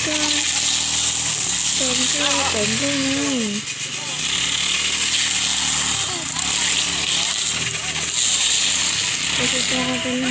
Cov nplej, cov nplej no.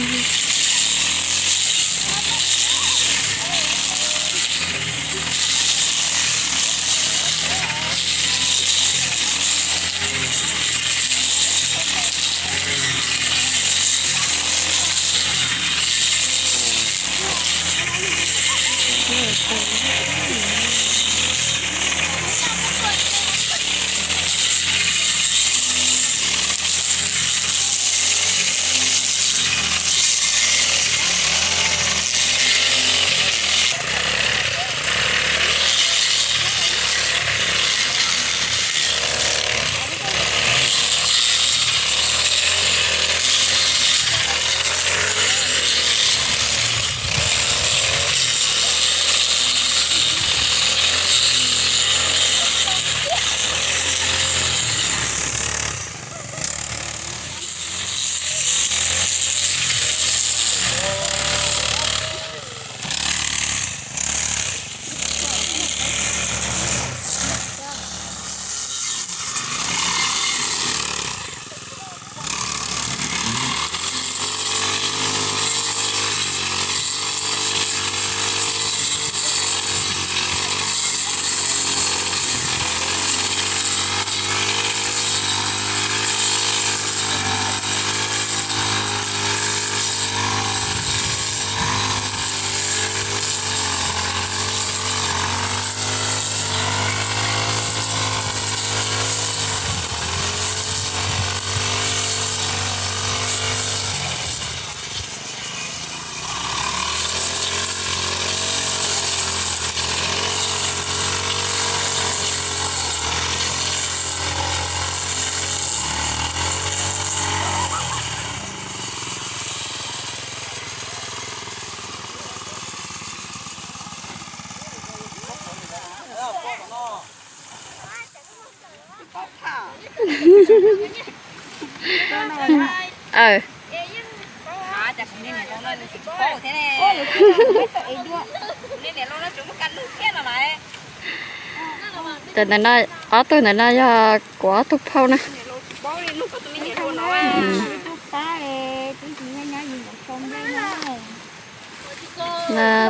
Cov ntawm no, ob tug ntawm no yog kuv ob tug phauj na.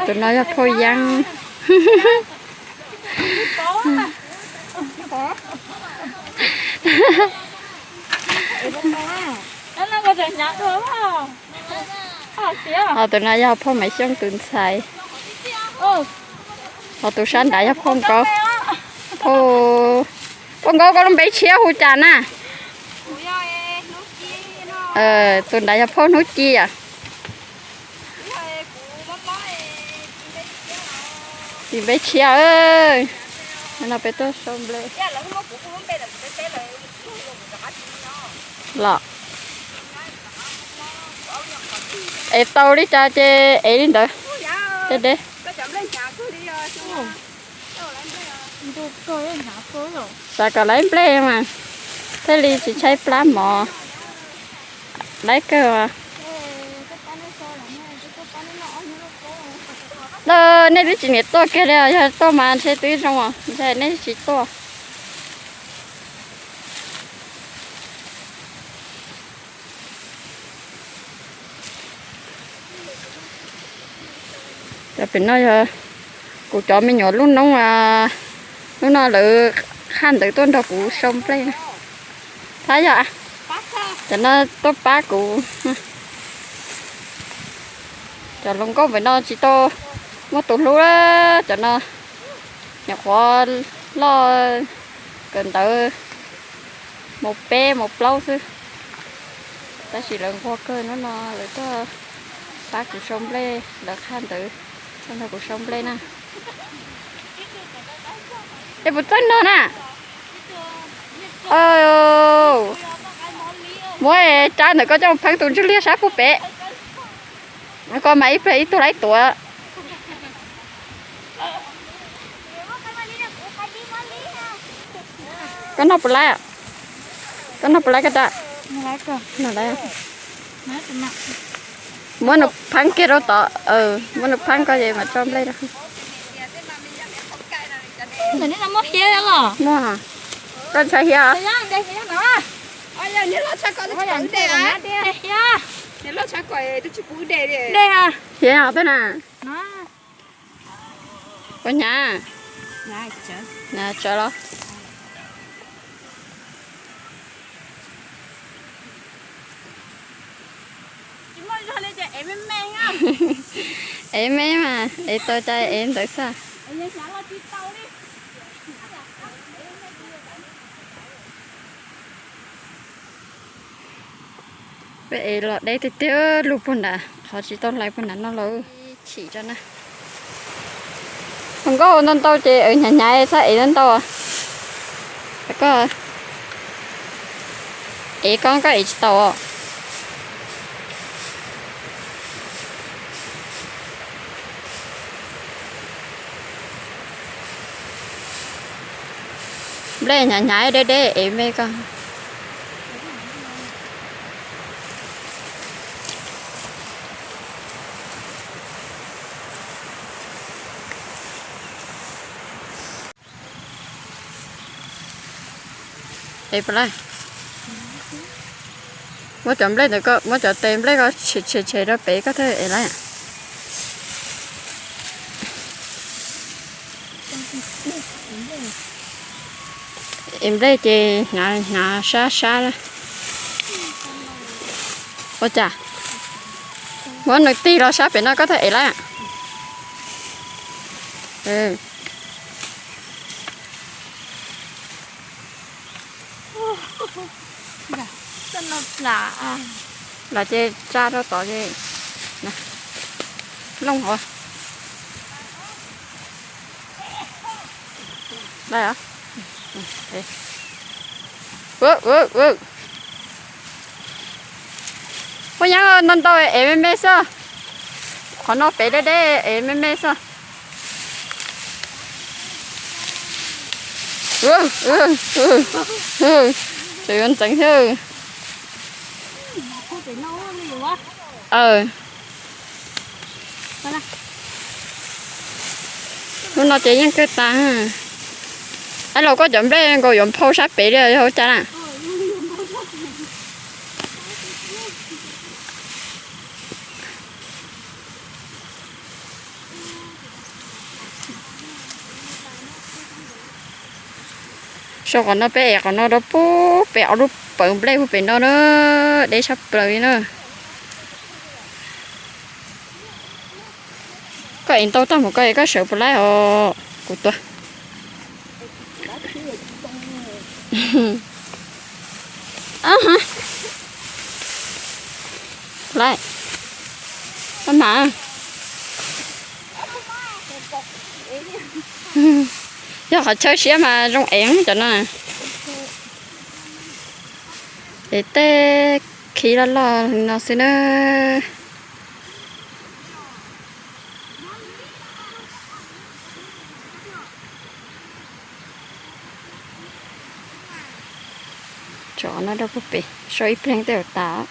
Tus no yog phauj Yeeb. Ho tus no yog phauj Maiv Xyooj tus ntxhais. Ho tus sab nrad yog phauj Nkaub. Phauj, phauj Nkaub, koj lub npe tshiab hu cas na? Tus nrad yog phauj Hnub Ci. Tis npe tshiab. No peb tuaj sau nplej. Los es tau li cas ces ev li ntawd. Deb deb. Xav kom laib nplej mas thiaj li tsis tshaib plab mov. Laib kawg. Los nej twb tsis niam tuaj kiag li, yog tuaj mas ntshe twb zoo, ntshe nej tsis tuaj. Cov pem no yog kuv cov me nyuam lub noob, lub no lawv qhaj ntawd tuaj nrog kuv sau nplej na. Pab yog, cov no tuaj pab kuv. Cov hluas nkauj pem no tsis tau muaj tus hlub, cov no nyuam qhuav loj kawm ntawv mus peb mus plaub xwb. Tab sis lawv nquag kawg, hnub no lawv tuaj pab kuv sau nplej, lawv qhaj ntawd tuaj nrog kuv sau nplej na. Es puas txawj no na? Muab rab ntawm koj coj mus pheeb tus ntsuj liag sab puag pem. Koj mas ib pliag ib tug laib tuav. Koj noj puas laib? Koj noj puas laib koj rab? Muab nws pheeb kiag rau tod, muab nws pheeb koj ces mam tso nplej rau. Ntawm no muaj hiab los? Muaj. Koj ntshaw hiab? Hiab os, tej na. Puas hnyav? Hnyav tsawv los? Ev me mas, ev tau cas ev ntawd xwb. Peb ev los deb tiag tiag, lug puag nrad, qhov tsis tau hlais puag nrad no los chim rau na. Hluas nkauj ntau ntau ces hnyav hnyav txhob ev ntau ntau. Koj ev koj, koj ev tsis tau. Nplej hnyav hnyav deb deb ev nplej koj. Ev puas laij? Muab cov nplej ntawd, muab cov tes nplej ko tshem tshem rau pem koj thiaj ev laij. Ev nplej ces hnyav hnyav sab sab. Ua cas? Muab nws tig los sab pem no koj thiaj ev laij. Plam ces tsa rau tod ces looj hov. Muaj nyaab ntau ntau ev me me xwb. Qhov no pem deb deb ev me me xwb. Tseem yuav ntxeev thiab. Hnub no ces yeej kawg tas. Ab, los koj cov nplej nkaus yuav nphau sab pem li yog ua cas na? Sau qhov no peb ev qhov no rau puag pem ob lub pawg nplej puag pem no na, deb tshaj plaws li na. Koj ev ntau tag mus koj ev koj sawv puas laij os, kuv tuag. Laij, mas yog qhov chaw siab mas zoo ev cov no. Ces tej khib loj loj no xwb na. Tso no rau puag pem, sau ib pliag tej zaum tas.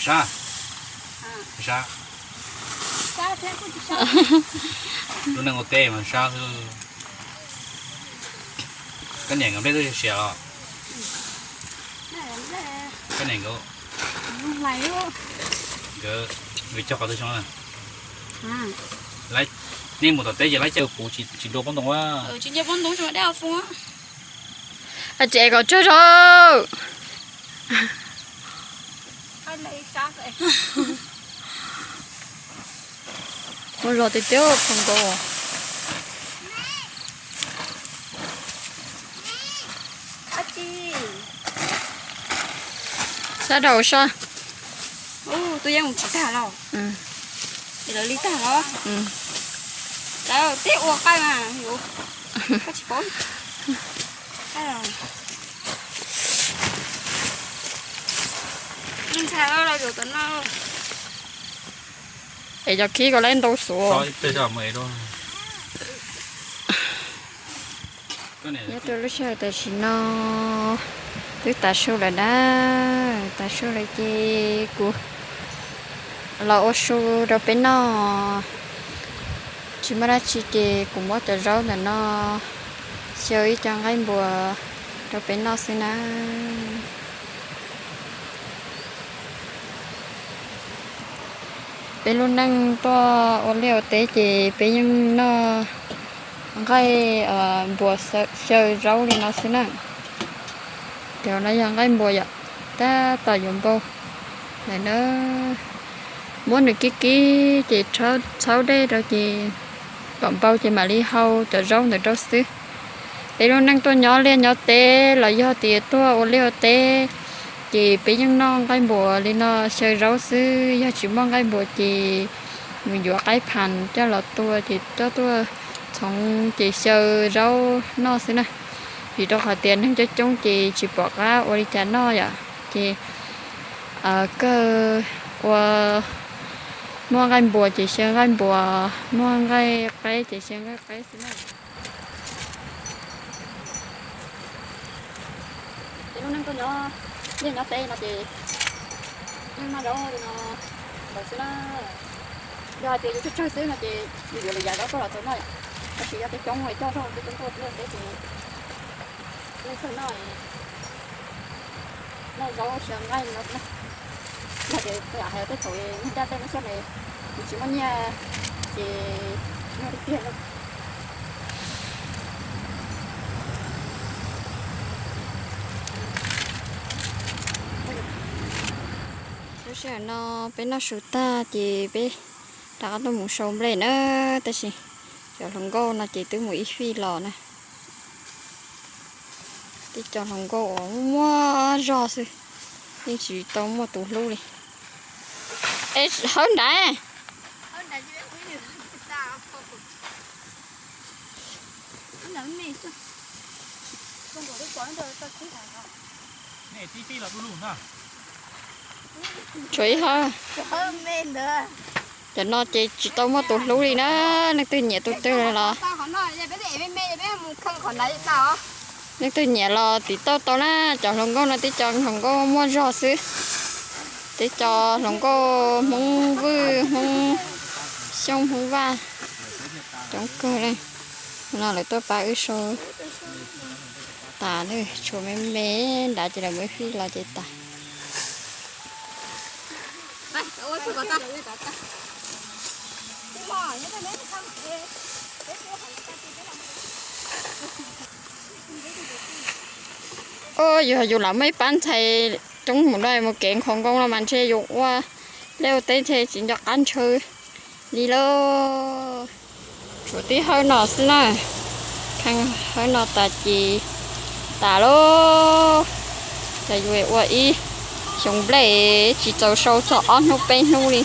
Sab, sab. Lub neej ua teb mas sab xwb. Koj niam nkawd nplej twb siav los? Koj niam nkawd, nkawd, nkawd cog qhov twg xyoo na? Nej mus tom teb ces laib caij kuv tsis nrua pob ntoo a. Tsis nrua pob ntoo, tsis dab foom. Tsis es kom tsawg zog. Ua zog tiag tiag, phoo nkaus. Sab rau sab. Ub, twb yeej mus tsis tag los? Es lawv li tag los? Lawv twb ua qaij mas yuav, koj tsis paub. Ntxhais los yuav tom no. Es cov khib ko laib ntau xuv. Nyob rau lub sij hawm tam sim no twb tav su lawm na, tav su lawm ces kuv los ua su rau peb noj. Tsis muaj dab tsi ces kuv muab cov zaub ntawm no xyaw ib co nqaij npuas rau peb noj xwb na. Peb lub neej tuaj ua liaj ua teb ces peb yeej noj nqaij npuas xyaw zaub li no xwb na. Cov no yog nqaij npuas yom, tab tom yuav npau lawm na. Muab nws kib kib ces txhawb dej rau ces kom npau ces mam li hau cov zaub ntawd rau xwb. Peb lub neej tuaj nyob liaj nyob teb los yog tias tuaj ua liaj ua teb ces peb yeej noj nqaij npuas li no xyaw zaub xwb. Yog tsis muaj nqaij npuas ces mus yuav qaib phav coj los tua ces coj tuaj txhoov ces xyaw zaub noj xwb na. Vim rau qhov tias neeg coob coob ces tsis pom qab ua li cas noj yom, ces kawg ua muaj nqaij npuas ces xyaw nqaij npuas, muaj nqaij qaib ces xyaw nqaij qaib xwb na. Ces lub neej tuaj nyob liaj nyob teb no ces yeej noj zaub li no ntawd xwb na. Yog hais tias yus tsawg tsawg xwb no ces yus yuav lwm yam zaub tuaj los tau noj, tab sis yog coob coob li coj zaub coob coob tuaj liaj teb ces yeej kawg noj, noj zaub xyaw nqaij no. Yog tias hais tej thaum neeg caj dej lub xyoo ne, yus tsis muaj nyiaj ces noj tiag tiag. Lub sij hawm no peb noj su tag ces peb rov qab tuaj mus sau nplej na, tab sis cov hluas nkauj no ces twb mus ib fij los na. Tej cov hluas nkauj uas muaj zog xwb, yeej tsis tau muaj tus hlub li. Es hawb nrad, tshuav ib hawb. Cov no ces tsis tau muaj tus hlub li na, leej twg nyiam tus twg los. Leej twg nyiam los tim tauj tau na, cov hluas nkauj no tib co hluas nkauj muaj zog xwb. Tib co hluas nkauj Hmoob Vwj, Hmoob Xyooj, Hmoob Vaj, coob kawg li. No lawv tuaj pab wb sau tas, tshuav me me nrad ces lawv muaj ib fij los ces tas. Yus, yus lam muaj ib pab ntxhais coob mus no mus kev nkhaus nkauj no mas ntshe yus ua liaj ua teb ntshe tsis nco qab ntshaw li lauj. Tshuav tib hawb no xwb na, kheej hawb no tas ces tas lauj. Ces yus ua ib xyoos nplej tsis txaus sau txog ob hnub peb hnub li,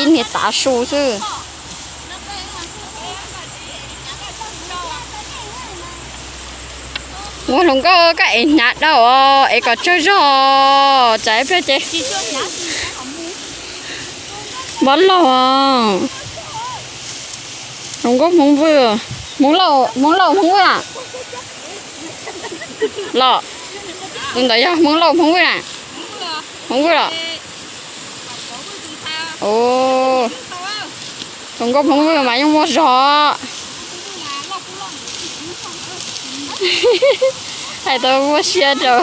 ib niag tav su xwb. Ua hluas nkauj koj ev hnyav dhau es kom tsawg zog tsam ib pliag ces mob laug. Hluas nkauj Hmoob Vwj, Hmoob Lauj, Hmoob Lauj Hmoob Vwj a? Los, tus ntawd yog Hmoob Lauj Hmoob Vwj a? Hmoob Vwj los? Hluas nkauj Hmoob Vwj mas yeej muaj zog. Hais tau muaj siab rau.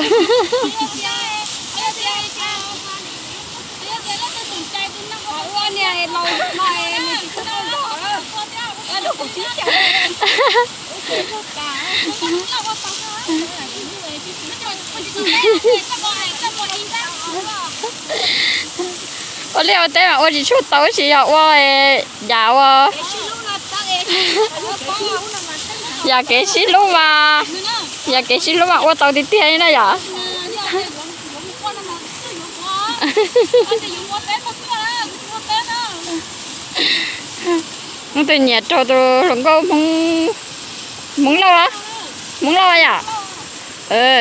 Ua liaj ua teb mas ua tsis tshua tau, tsis yog ua yam ua, yam kev sib hlub mas, yam kev sib hlub mas ua tau tiag tiag li na yom. Leej twg nyiam rau tus hluas nkauj Hmoob, Hmoob Lauj, Hmoob Lauj yom.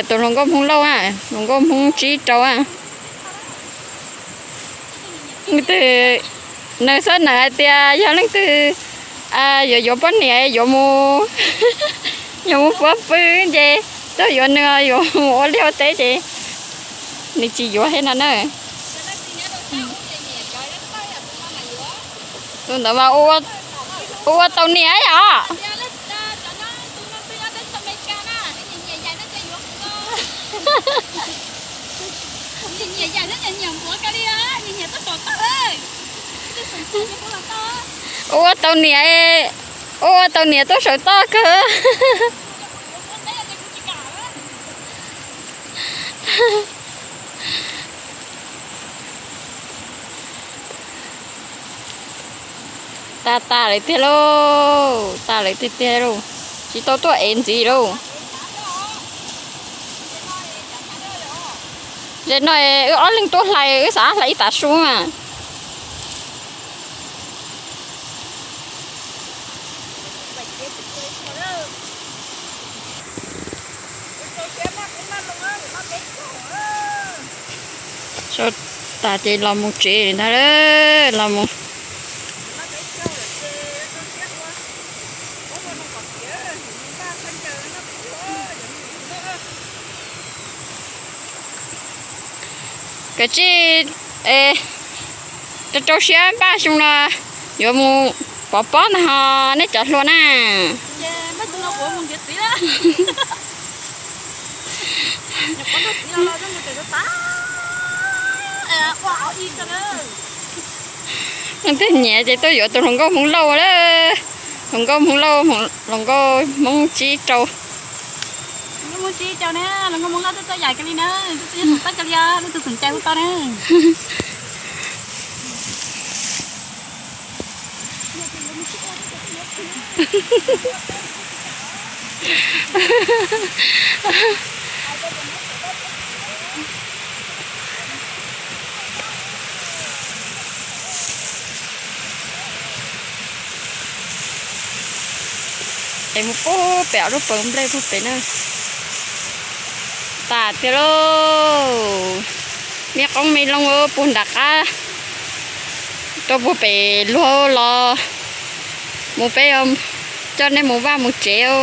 Tus hluas nkauj Hmoob Lauj, hluas nkauj Hmoob Tsib rau. Leej twg, nws xav nawm hais tias yog leej twg yuav yuav poj niam yuav mus Yuav mus puab pw ces tuaj yuav nws yuav mus ua liaj ua teb ces nws tsis yuav thiab no na. Tus ntawd mas ua ua tau niam yom. Ua tau niam, ua tau niam tuaj saum toj kawg. Tas tas lawm tiag lauj, tas lawm tiag tiag lauj, tsis tau tuaj ev ntxiv lauj. Ze no wb ob leeg tuaj hlais, wb xav hlais ib tav su mas. Sau tas ces los mus tsev ntag, los mus. Kav tsij rau rau siab npaj xyoo no yuav mus pov pob ntag ho nej cov hluas na. Leej twg nyiam ces tuaj yuav tus hluas nkauj Hmoob Lauj lawm. Hluas nkauj Hmoob Lauj, hluas nkauj Hmoob Tsib rau. Hluas nkauj Hmoob Lauj tuaj txawj yam kawg li na, tuaj txawj yam kawg li, leej twg xeem cai hu tau na. Es mus puag pem ob lub pawg nplej puag pem na. Tas tiag lauj. Me qoob me loo puag nram qab rau puag pem luag los mus peb coj nej mus vaj mus tsev.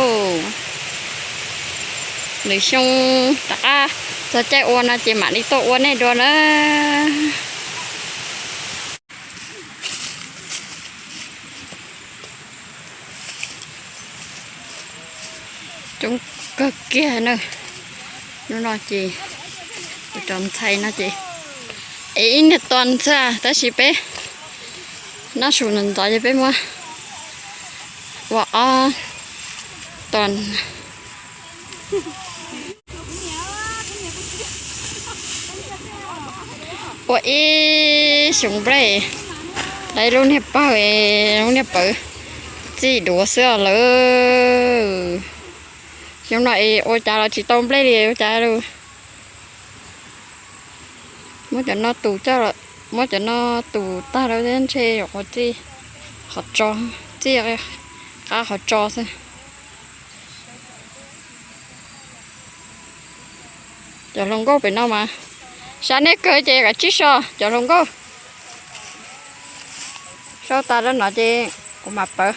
Lwm xyoo rov qab txog caij ua no ces mam li tuaj ua nej dua na. Coob kawg kiag na. Hnub no ces kuv cov ntxhais no ces es ib niag ton ntxhais tab sis peb noj su ntxov ntxov ces peb muab ua ob ton. Ua ib xyoos nplej, lawv lub niag pawg, lub niag pawg txij duav xwb os lawm. Xyoo no es ua cas los tsis tau nplej li ua cas lauj. Muab cov no tus coj, muab cov no tus tag lawm ntshe qhov txij, qhov tso, txij qab qhov tso xwb. Cov hluas nkauj pem no mas sab nej kawg ces kav tsij so cov hluas nkauj. Sau tas rau no ces kuv mam pawv.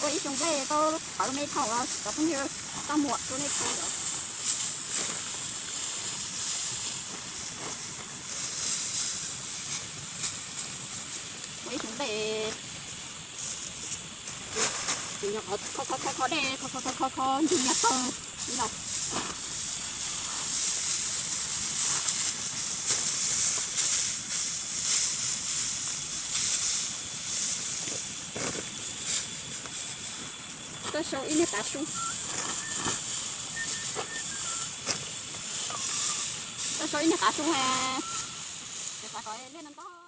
Ua ib xyoos nplej tau pawv me thaum cov phooj ywg, tau muam rau nej pawv. Ua ib xyoos nplej, kho kho kho dej, kho kho kho kho ntug nyias taw li no. Tuaj sau ib niag tav su. Tuaj sau ib niag tav su, xav kom liaj no ntog.